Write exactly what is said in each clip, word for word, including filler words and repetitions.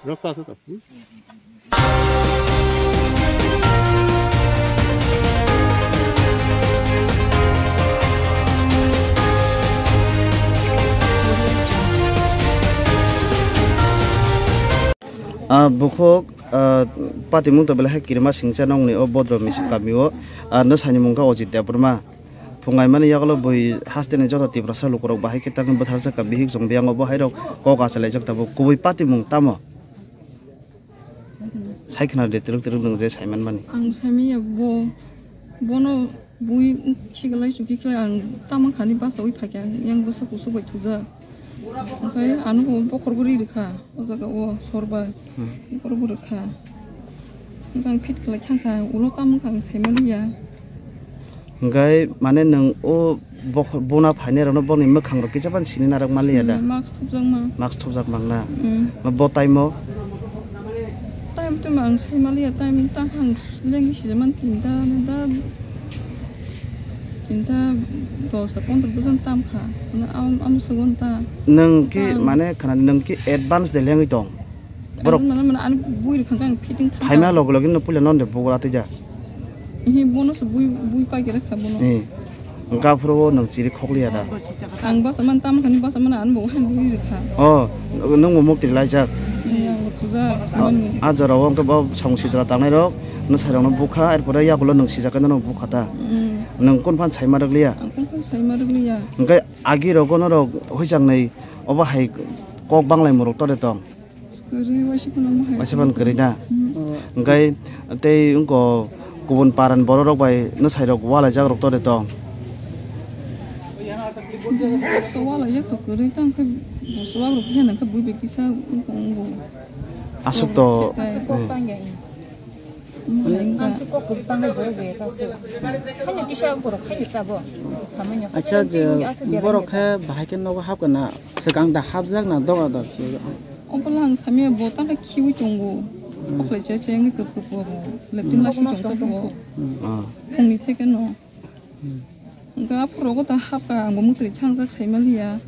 Ah, bukhuk, ah, patimung to belai hai kirima singcha nongni o Bodrom Misuk kamio, ah, nwsani mungkha Ojit Debbarma. Phungaimani yagulo bui hasteni joto Tiprasa lukurok bahai khe tangwi bwtharjak ka bihik chwng biyango bo hairok kok achalaijak tabuk kubui patimung tamo? Sai khna de twrwk twrwk nwng je saimanmani. Ang saimanya bo, bono bui khiklai chukhi khlai ang tamo khani basa ui phakya yang bwsa kusu bai thujak. Okai ano bo bokhor bo ri rwkha o jaga o sorba. Hmm. Bokhor bo rwkha. Ang fit khlai thangkha ulo tamo kha ang saimaliya. Hingkai mane nwng o bokhor bona phainai rokno boni mwkhang rok kisa phano sini narwk manliya da? Hmm, mask thupjakma. Mask thupjak mangna. Hmm. Bo time o? Time tuma ang sai manliya, time tang ang lengwi sijaman tinta da, tinta dosta pondro bojan tam kha. Na am, am sugon ta. Nwng ki mane khana nwng ki advance de lengwi tong? Borok mana mana an bui rwkha ang fitting thang. Phaima logo logo no puila non de bugura tija. Ihi bono se bui, bui pai kere kha bono. Eh. Wngkha phuru o nwng chiri khokliya da. Ang basa man tam khani basa man an bo han bui rwkha. Oh, nwng bo mukti laijak. Eh, ang bo thuja, thumani. A jora o wngkha bo samung sitra tangnai rok, nwsai rok no bukha, er pore yakulo nwng sijak no bukha ta. Mm. Nwng kun phan saima rwkliya? Ang kun phan saima rwkliya. Wngkha agi rok no rok huichang nai obo hai kok banglai muruk tore tong. Kwrwi waisa phano mo hai. Waisa phano kwrwi na? Hmm. Hwnkhe tei wngkha kubun paran borok rok bai nwsai rok walaijak rok tore tong. To walaijak to kwrwi tang khe bo chuwak rok khe nang khe bui bai kisa wngkha wngo. Aswk to. Aswk kok tang ya. Ang se kok kwrwi tangnai borok bai ta se. Haino kisa borok haino ta bo. Samanya. Acha je borok khe bahai khe nogo hap kana swkang da hapjak na doga dok se. Obo lang samya bo ta khe khiwi tongo. Oklai cha cha ngi kep kep bo. Leptin la shi tong ta bo. Ah. Phungni theke no. Hwnkhe aphuru rogo ta hapkha, ang bo mwtwi thangjak saimaliya.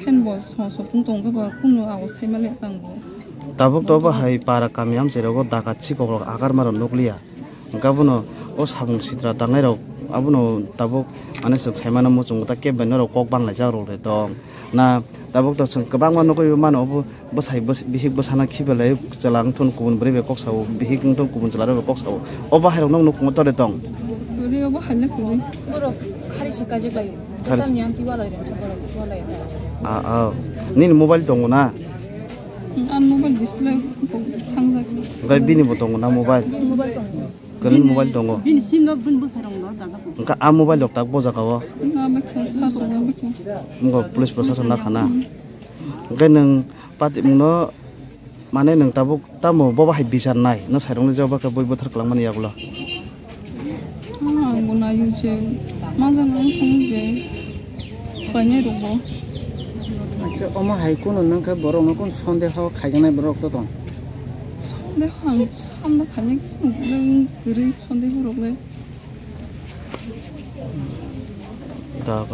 Fan bo so so phung tong khe ba kunu abo saimaliya tang bo. Tabuk to bo hai para kami amchai rogo dakat sikok rok agarma rok nukliya. Hwnkhe abono o samung sitra tangnai rok abono tabuk mane chwng saimano muchungo ta kebo bai norok kok banglaijak rok de tong. Na tabuk to chwng kwbangma nugwi mano obo bwsai bwsai bihik bwsano khiba lai chwla wngthun kubun bwrwi bai kok sao bihik wngthun kubun chwla rok bai kok sao o bahai rok nok nukhungo tore tong. Bwrwi obo hai na kwrwi. Borok khari si kajak lai. Khari si. Tang yam ti walai reng borok walai. Ah, ah. Nini mobile tongo na? Ang mobile display thangjak. Gai bini bo tongo na mobile? Bini mobile tongo. Kwrwini mobile tongo. Bini sim no bini bwsai rok no dajak. Wngkha a mobile rok tak bo jaga o. Wngkha bwkha sa swngo bwkha. Wngkha police proshashan na khana. Hwnkhe nwng patimung no mane nwng tabuk tamo bo bahai bichar nai nwsai rok no je obo khe bui buthar kwlangmani yagulo. Ang bo naio je manjak nang thung je. Painai rok bo. Acha, omo hai kunu nang khe borok no kunu sondeho khaijaknai borok to tong. Sondeho ang samno khainai kunu le kwrwi sondeho rok le. Da,